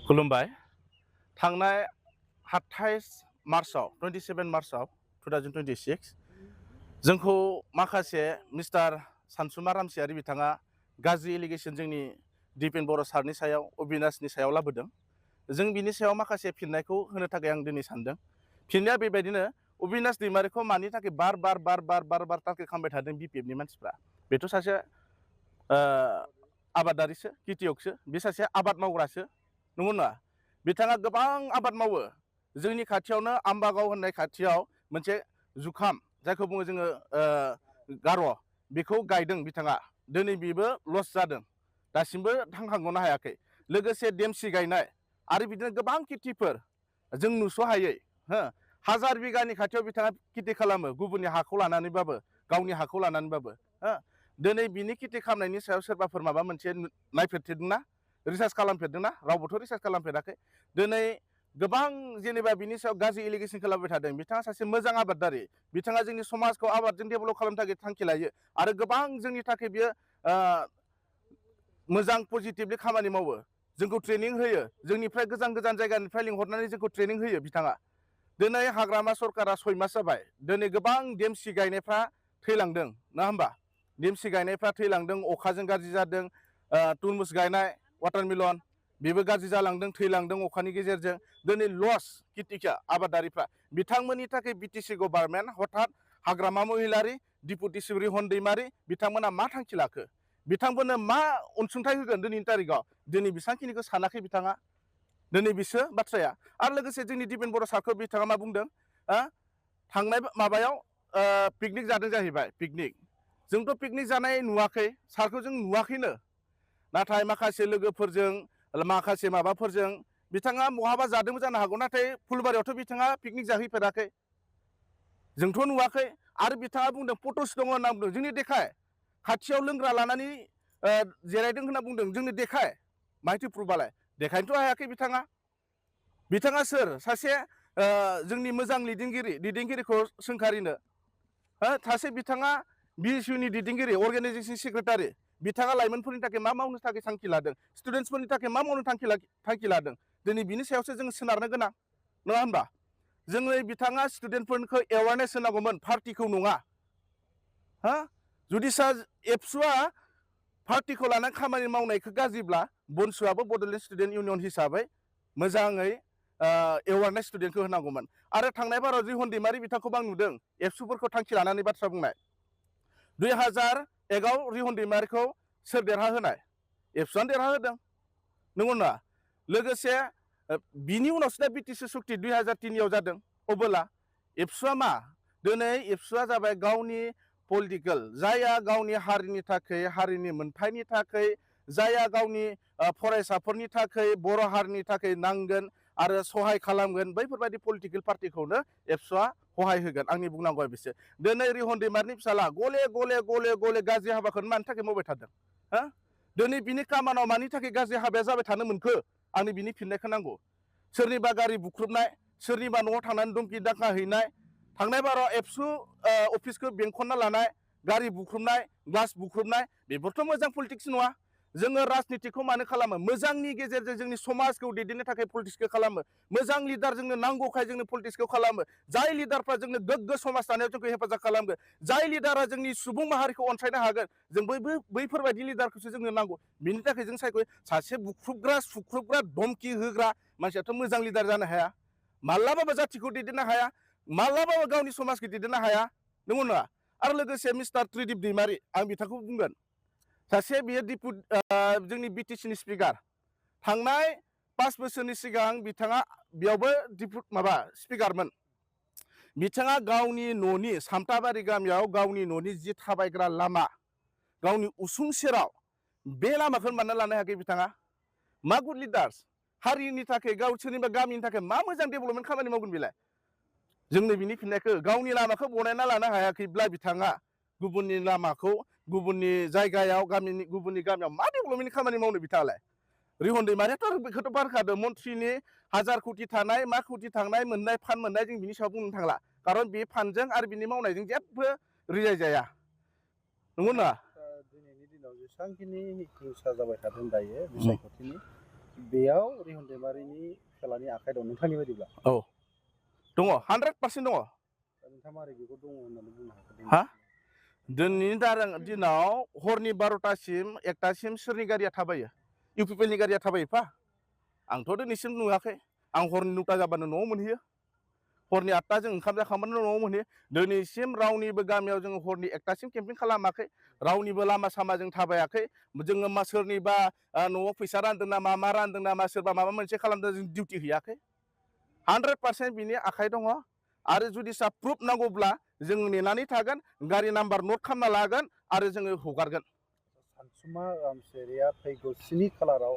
खुलुमबाय थांनाय 28 मार्चआव 27 मार्चआव 2026 जोंखौ माखासे मिस्टार सानसुमा रामसियारि बिथाङा गाज्रि एलिगेसन जोंनि दिपेन बर' सारनि सायाव अबिनाशनि सायाव लाबोदों। जों बिनि सायाव माखासे फिननायखौ होनो थाखाय आं दिनै सानदों। फिननाया बेबायदिनो अबिनाश दैमारिखौ मानि थाखाय बार बार टारगेट खालामबाय थादों बिपिएफनि मानसिफ्रा। बेथ' सासे आबादारिसो खेथियकसो, बे सासे आबाद मावग्रासो नंगौ नङा? बिथाङा गोबां आबाद मावो। जोंनि खाथियावनो आम्बागाव होननाय खाथियाव मोनसे जुखाम जायखौ बुङो जोङो गार' बेखौ गायदों बिथाङा। दिनै बेबो लस जादों, दासिमबो थांखांगनो हायाखै। लोगोसे देमसि गायनाय आरो बिदिनो गोबां खेथिफोर जों नुस'हायै हो 1000 बिगानि खाथियाव बिथाङा खेथि खालामो, गुबुननि हाखौ लानानैबाबो गावनि हाखौ लानानैबाबो हो। दिनै बिनि खेथि खालामनायनि सायाव सोरबाफोर माबा मोनसे नायफेरदोंना, रिसार्च खालामफेरदोंना? रावबोथ' रिसार्च खालामफेराखै। दिनै गोबां जेनेबा बिनि सायाव गाज्रि एलिगेसन खालामबाय थादों। बिथाङा सासे मोजां आबादारि, बिथाङा जोंनि समाजखौ आबादजों डेभेलप खालामनो थाखाय थांखि लायो आरो गोबां जोंनि थाखाय बियो मोजां पजिटिभलि खामानि मावो, जोंखौ ट्रेनिं होयो, जोंनिफ्राय गोजान गोजान जायगानिफ्राय लिंहरनानै जोंखौ ट्रेनिं होयो बिथाङा। दिनै हाग्रामा सरकारा 6 मास जाबाय, दिनै गोबां देमसि गायनायफ्रा थैलांदों नङा होमबा? देमसि गायनायफ्रा थैलांदों, अखाजों गाज्रि जादों। तुरमुस गायनाय वाटारमेलन बेबो गाज्रि जालांदों, थैलांदों अखानि गेजेरजों। दिनै लस खेथिखा आबादारिफ्रा। बिथांमोननि थाखाय बिटिसि गभर्नमेन्ट हठात हाग्रामा महिलारि, डिपुटि रिहन दैमारि बिथांमोना मा थांखि लाखो? बिथांमोननो मा अनसुंथाइ होगोन दिनैनि तारिखाव? दिनै बेसेबांखिनिखौ सानाखै बिथाङा। दिनै बिसो बाथ्राया। आरो लोगोसे जोंनि दिपेन बर' सारखौ बिथाङा मा बुंदों? थांनाय माबायाव पिकनिक जादों जाहैबाय, पिकनिक। जोंथ' पिकनिक जानाय नुवाखै, सारखौ जों नुवाखैनो। नाथाय माखासे लोगोफोरजों माखासे माबाफोरजों बिथाङा बहाबा जादोंबो जानो हागौ, नाथाय फुलबारियावथ' बिथाङा पिकनिक जाहैफेराखै, जोंथ' नुवाखै। आरो बिथाङा बुंदों फट'स दङ होनना बुंदों। जोंनि देखाय, खाथियाव लोंग्रा लानानै जिरायदों होनना बुंदों, जोंनो देखाय। माइथो प्रुफआलाय? देखायनोथ' हायाखै बिथाङा। बिथाङा सोर? सासे जोंनि मोजां दैदेनगिरिखौ सोंखारिनो सासे बिथाङा बिएसइउनि दैदेनगिरि, अर्गेनाइजेसन सेक्रेटारि। बिथाङा लाइमोनफोरनि थाखाय मा मावनो थाखाय थांखि लादों, स्टुडेन्टसफोरनि थाखाय मा मावनो थांखि लादों, दिनै बिनि सायावसो जों सोनारनो गोनां नङा होनबा? जोङो बिथाङा स्टुडेन्टफोरखौ एवारनेस होनांगौमोन, पार्टिखौ नङा। जुदि एबसुआ पार्टिखौ लानानै खामानि मावनायखौ गाज्रिब्ला, बनसुआबो बड'लेण्ड स्टुडेन्ट इउनियन हिसाबै मोजाङै एवारनेस स्टुडेन्टखौ होनांगौमोन। आरो थांनाय बाराव रिहन दैमारि बिथांखौबो आं नुदों एबसुफोरखौ थांखि लानानै बाथ्रा बुंनाय। 2001 आव रिहन दैमारिखौ सोर देरहाहोनाय? एबसुआनो देरहाहोदों नंगौ नङा? लोगोसे बिनि उनावसो दा बिटिसि सुक्ति 2003 जादों अबोला। एबसुआ मा? दिनै एबसुआ जाबाय गावनि पलिटिकेल, जायहा गावनि हारिनि थाखाय, हारिनि मोनथायनि थाखाय, जायहा गावनि फरायसाफोरनि थाखाय, बर' हारिनि थाखाय नांगोन आरो सहाय खालामगोन, बैफोरबायदि पलिटिकेल पार्टिखौनो एबसुआ सहाय होगोन। आंनि बुंनांगौआ बिसोर। दिनै रिहन दैमारिनि फिसाला गले गले गले गले गाज्रि हाबाखौनो मानि थाखाय मावबाय थादों? दिनै बिनि खामानियाव मानि थाखाय गाज्रि हाबाया जाबाय थानो मोनखो? आंनो बिनि फिननायखौ नांगौ। सोरनिबा गारि बुख्रुबनाय, सोरनिबा न'आव थांनानै धमकि दाखा हैनाय, थांनाय बाराव एबसु अफिसखौ बेंखनना लानाय, गारि बुख्रुबनाय, ग्लास बुख्रुबनाय, बेफोरथ' मोजां पलिटिक्स नङा। जोङो राजनितिखौ मानो खालामो? मोजांनि गेजेरजों जोंनि समाजखौ दैदेननो थाखाय पलिटिक्सखौ खालामो। मोजां लिडार जोंनो नांगौखाय जोंनो पलिटिक्सखौ खालामो। जाय लिडारफ्रा जोंनो गोग्गो समाज दानायाव जोंखौ हेफाजाब खालामगोन, जाय लिडारा जोंनि सुबुं माहारिखौ अनसायनो हागोन, जों बैफोरबायदि लिडारखौसो जोंनो नांगौ। बिनि थाखाय जों सायख'यो। सासे बुख्रुबग्रा, सुख्रुबग्रा, धमकि होग्रा मानसियाथ' मोजां लिडार जानो हाया, माब्लाबाबो जाथिखौ दैदेननो हाया, माब्लाबाबो गावनि समाजखौ दैदेननो हाया नंगौ नङा? आरो लोगोसे मिस्टार त्रिदिप दैमारि, आं बिथांखौ बुंगोन, सासे बियो जोंनि बिटिसिनि स्पिकार। थांनाय 5 बोसोरनि सिगां बिथाङा बेयावबो स्पिकारमोन। बिथाङा गावनि न'नि सामथाबारि गामियाव गावनि न'नि जि थाबायग्रा लामा, गावनि उसुं सेराव बे लामाखौ बानायना लानो हायाखै बिथाङा। मा गुड लिडार्स? हारिनि थाखाय, सोरनिबा गामिनि थाखाय मा मोजां डेभेलपमेन्ट खामानि मावगोन बेलाय? जोंनो बिनि फिननायखौ, गावनि लामाखौ बनायना लानो हायाखैब्ला बिथाङा गुबुननि लामाखौ, गुबुननि जायगायाव, गुबुननि गामियाव मा डेभेलपमेन्ट खामानि मावनो बिथाङालाय? रिहन दैमारियाथ' बेखौथ' बारखादों, मन्थ्रिनि 1000 कोटि थानाय, मा कोटि थांनाय, मोननाय फान्ड मोननाय, जों बिनि सायाव बुंनो थांला। खारन बे फान्डजों आरो बिनि मावनायजों जेबो रिजाय जाया नंगौ नङा? दिनैनि दिनाव जेसेबांखिनि हिंसा जाबाय थादों दायो बिसायख'थिनि, बेयाव रिहन दैमारिनि फिसालानि आखाइ दं नोंथांनि बायदिब्ला? औ दङ 100% दङ। नोंथाङा मारै बेखौ दङ होननानै बुंनो हागोन? हा दिनैनि दिनाव हरनि 12टासिम 1टासिम सोरनि गारिया थाबायो? इउपिपिएलनि गारिया थाबायोफा? आंथ' दिनैसिम नुवाखै। आं हरनि 9टा जाबानो न'आव मोनहैयो। हरनि 8टा जों ओंखाम जाखांबानो न'आव मोनहैयो। दिनैसिम रावनिबो गामियाव जोङो हरनि 1टासिम केम्पिं खालामाखै। रावनिबो लामा सामाजों थाबायाखै। जोङो सोरनिबा न'आव फैसा रानदों नामा मा रानदों नामा सोरबा माबा मोनसे खालामदों जों डिउटि हैयाखै। 100% बिनि आखाइ दङ। आरो जुदि प्रुफ नांगौब्ला जों नेनानै थागोन, गारि नाम्बार नट खालामना लागोन आरो जोङो हगारगोन। सानसुमा रामसियारिया फैगौ 7 खालाराव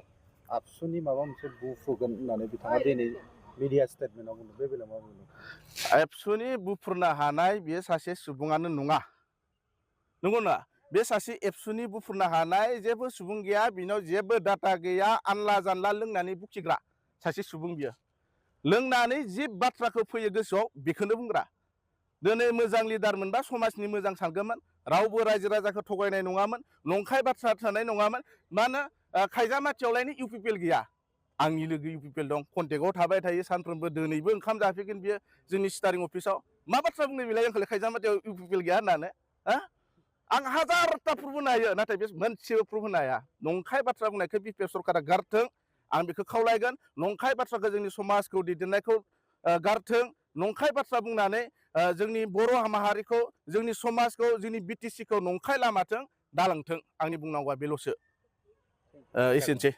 आबसुनि माबा मोनसे बुफ्रुगोन होननानै बिथाङा दिनै मिडिया स्टेटमेन्टआव बुंदों। बे बेलायाव मा बुंदों? एबसुनि बुफ्रुनो हानाय बेयो सासे सुबुङानो नङा। नंगौ ना? बे सासे एबसुनि बुफ्रुनो हानाय जेबो सुबुं गैया। बिनाव जेबो डाटा गैया। आनला जानला लोंनानै बुखिग्रा सासे सुबुं बियो। लोंनानै जि बाथ्राखौ फैयो गोसोआव बेखौनो बुंग्रा। दिनै मोजां लिडार मोनबा समाजनि मोजां सानगौमोन। रावबो रायजो राजाखौ थगायनाय नङामोन। नंखाय बाथ्रा थानाय नङामोन। मानो खायजामाथियावलायनो इउपिपिएल गैया। आंनि लोगो इउपिपिएल दं, कन्टेक्टआव थाबाय थायो सानफ्रोमबो। दिनैबो ओंखाम जाफैगोन बियो जोंनि स्टारिं अफिसाव। मा बाथ्रा बुंनाय बेलाय आंखौलाय खायजामाथियाव इउपिपिएल गैया होननानै? आं हाजारथा प्रुफ होनो हायो, नाथाय बे मोनसेबो प्रुफ होनो हाया। नंखाय बाथ्रा बुंनायखौ बिपिएफ सरकारा गारथों, आं बेखौ खावलायगोन। नंखाय बाथ्राखौ जोंनि समाजखौ दैदेननायखौ गारथों। नंखाय बाथ्रा बुंनानै जोंनि बर' माहारिखौ, जोंनि समाजखौ, जोंनि बिटिसिखौ नंखाय लामाथिं दालांथों। आंनि बुंनांगौआ बेल'सो। एसेनोसै।